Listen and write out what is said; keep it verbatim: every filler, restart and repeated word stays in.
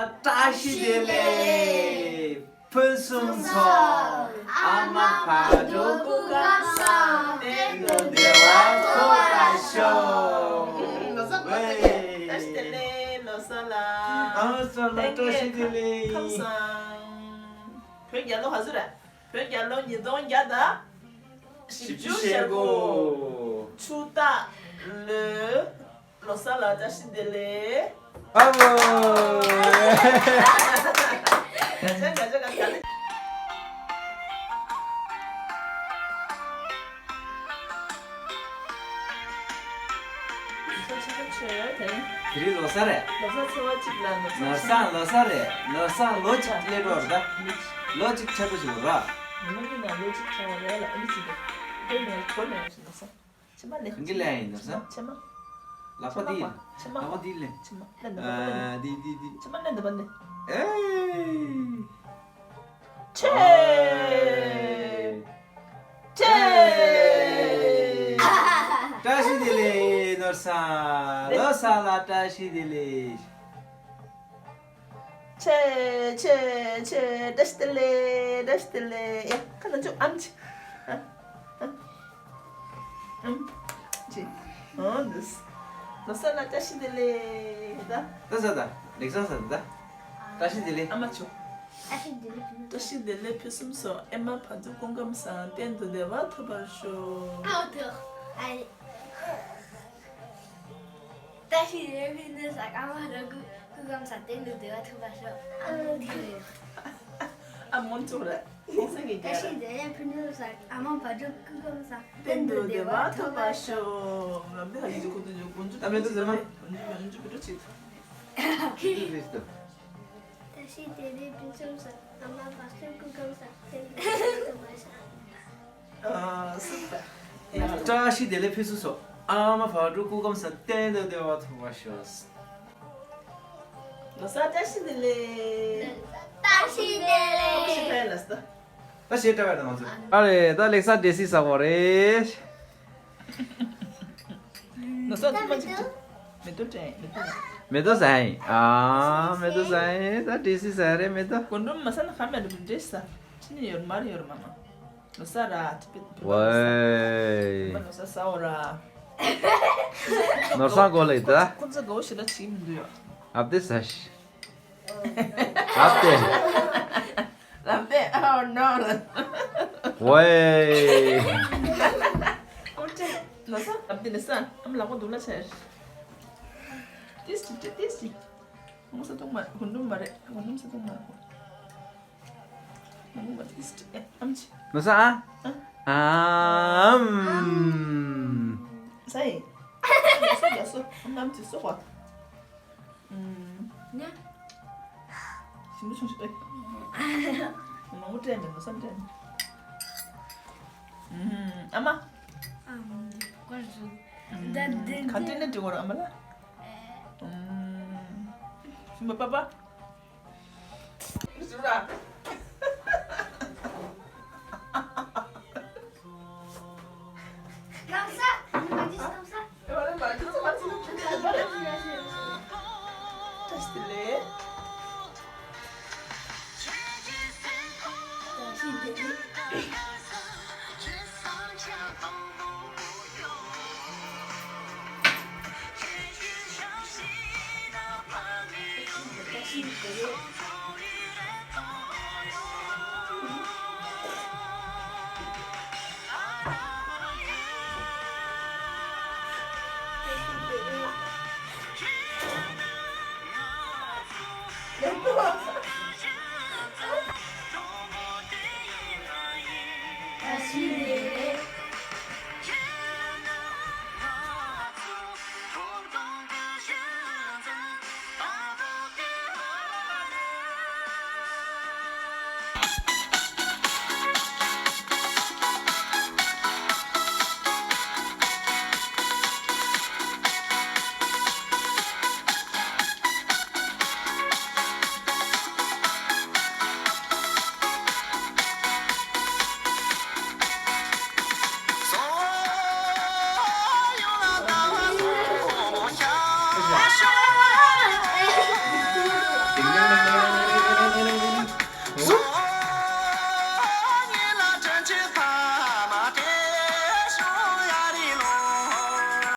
བཀྲ་ཤིས་བདེ་ལེགས། ཕུན་སུམ་ཚོགས། ཨ་མ་བག་དྲོ་སྐུ་ཁམས་བཟང་། གཏན་དུ་བདེ་བ་ཐོབ་པར་ཤོག། ལོ་གསར་བཀྲ་ཤིས་བདེ་ལེགས། ལོ་གསར་ལ། ཨ་མ་ལོ་གསར་ལ་བཀྲ་ཤིས་བདེ་ལེགས། ཁམས་བཟང་། བོད་རྒྱལ་ལོ་ག་ཚོད་རེད། བོད་རྒྱལ་ལོ་ཉིས་སྟོང་བརྒྱ་དང་བཞི་བཅུ་ཞེ་དགུ། ཆུ་སྟག་ལོའི་ལོ་གསར་ལ་བཀྲ་ཤིས་བདེ་ལེགས། ཨ་མོ། དེ་རིང་ལོ་གསར་རེད། ལོ་གསར་ཚེས་པ་གཅིག་ལ་ལོ་གསར། ལོ་གསར་ལོ་གསར་རེད། ལོ་གསར་ལོ་གཅིག་སླེབས་འགྲོ་རེད་ད། ལོ་གཅིག་ཆེན་པོ་ཞིག་རེད། ཉི་མ་གཉིས་ནང་ལོ་གཅིག་ཆགས་པ་རེད་ལ། ཨ་ནི་ཅི་འདུག་དེ་ནས་གོ་ནས་ལོ་གསར། ཕྱི་མ་ལེན། གང་གི་ལེན་ཡིན་ནོ་ས། ཕྱི་མ། ལག་པ་འདི་ཡིན། ཕྱི་མ། ལག་པ་འདི་ལེན། ཕྱི་མ་ལེན་འདི་པ་ལེན། ཨ། འདི་འདི་འདི། ཕྱི་མ་ལེན་འདི་པ་ལེན། ཨེ། ཆེ། ཆེ། བཀྲ་ཤིས་བདེ་ལེགས་ནོར་བཟང་། ལོ་གསར་ལ་བཀྲ་ཤིས་བདེ་ལེགས། ཆེ་ཆེ་ཆེ། བཀྲ་ཤིས་བདེ་ལེགས། བཀྲ་ཤིས་བདེ་ལེགས། ཡ། ཁ་ནང་ཆུ་ཨམ་ཆི། ཨ། ཨ། ཨམ་ཆི། ཨོ་འདུག་ལོ་གསར་ལ་བཀྲ་ཤིས་བདེ་ལེགས་ད། ད་ཟ་ད། ལེགས་ཟ་ཟ་ད། བཀྲ་ཤིས་བདེ་ལེགས། ཨ་མ་ཆུ། བཀྲ་ཤིས་བདེ་ལེགས། བཀྲ་ཤིས་བདེ་ལེགས། ཕུན་སུམ་ཚོགས། ཨེ་མ་བག་དྲོ་སྐུ་ཁམས་བཟང་། གཏན་དུ་བདེ་བ་ཐོབ་པར་ཤོག། ཨའོ་ཐུ། ཨ་ཡེ། བཀྲ་ཤིས་བདེ་ལེགས། ཕུན་སུམ་ཚོགས། ཨ་མ་བག་དྲོ་སྐུ་ཁམས་བཟང་། གཏན་དུ་བདེ་བ་ཐོབ་པར་ཤོག། ཨ་མ་ཐུ། ཨ་མོན་ཙོག་རེད། ཧོང་སང་གི་རྒྱལ་ར། བཀྲ་ཤིས་བདེ་ལེགས། ཕུན་སུམ་ཚོགས། ཨ་མ་བག་དྲོ་སྐུ་ཁམས་བཟང་། གཏན་དུ་བདེ་བ་ཐོབ་པར་ཤོག། ང་མི་ཧ་ཡིན་ཅི་ཁོ་ཏུ་ཇོ་གོན་ཇུ། ད་མེ་ཏོག་ཟེར་མ། གོན་ཇུ་གོན་ཇུ་བི་ཏོ་ཅིག། ཏུ་ཏུ་ཏུ། བཀྲ་ཤིས་བདེ་ལེགས། ཕུན་སུམ་ཚོགས། ཨ་མ་བག་དྲོ་སྐུ་ཁམས་བཟང་། གཏན་དུ་བདེ་བ་ཐོབ་པར་ཤོག། ཨ། སུ་པ། བཀྲ་ཤིས་བདེ་ལེགས། ཕུན་སུམ་ཚོགས། ཨ་མ་བག་དྲོ་སྐུ་ཁམས་བཟང་། གཏན་དུ་བདེ་བ་ཐོབ་པར་ཤོག། ལོ་གསར་བཀྲ་ཤིས་བདེ་ལེགས། བཀྲ་ཤིས་བདེ་ལེགས། ཨ་ཤི་ཁ་ཡ་ལ་སྟ། ད་ཞེས་བཀྲ་བའི་དང་ང་ཚོ། ཨ་རེ། ད་ལེགས་ས་འདྲེ་སི་ས་བོ་རེད། ལོ་གསར་ཐུག་མ་ཅིག་ཅིག་མེ་ཏོག་སྤྲད། མེ་ཏོག་མེ་ཏོག་ཟ་ཡིན། ཨ། མེ་ཏོག་ཟ་ཡིན། ད་འདྲེ་སི་ཟ་རེད་མེ་ཏོག་གོ་འགྲོམ་མ་ཟ་ན་ཁ་མེད་རེད། འདྲེ་སི་ཟ། ཕྱི་ནས་ཡོད་མར་ཡོད་མ་མ། ལོ་གསར་ར། ཏི་པི་ཏི་པི། ཝེ། ལོ་གསར་ཟ་འོ་ར། ནོར་བཟང་གོ་ལེ་ད། ཁོ་ཚོ་དགའ་བོ་ཞེ་དྲག་བྱེད་མི་འདུག་ཡོ། ཨབ་དེ་ཟ་ཤི། ཨབ་དེ། ལབ་དེ། ཨོ་ནོ། ཝེ། ཨོ་ཏེ། ལོ་གསར་ལབ་དེ་ལེ་ས། ཨམ་ལག་པ་འདུག་ལ་ཆེ། ཏིས་ཏི་ཏིས་ཏི། ངོ་ས་ཐུག་མ། གོ་འགྲོམ་མ་རེད། གོ་འགྲོམ་ས་ཐུག་མ་རེད། ལོ་གསར་ཨ། ཨམ་ཆི། ཨམ། ས་ཡི། ལོ་གསར་ལོ་གསར། ཨམ་ཨམ་ཆི་སོ་བ། ཨམ། ཉ། ཞིམ་པོ་བྱུང་ཞིག་ཨེ། མང་པོ་སྤྲད་མེད། ལོ་གསར་སྤྲད་མེད། ཨམ། ཨ་མ། ཨམ། ཀོར་ཟུ། ཨམ། ད་དེ་ག་འདྲ་ནས་འགྲིག་གོ་ར་ཨ་མ་ལ། ཨམ། ཞིམ་པོ་པ་པ།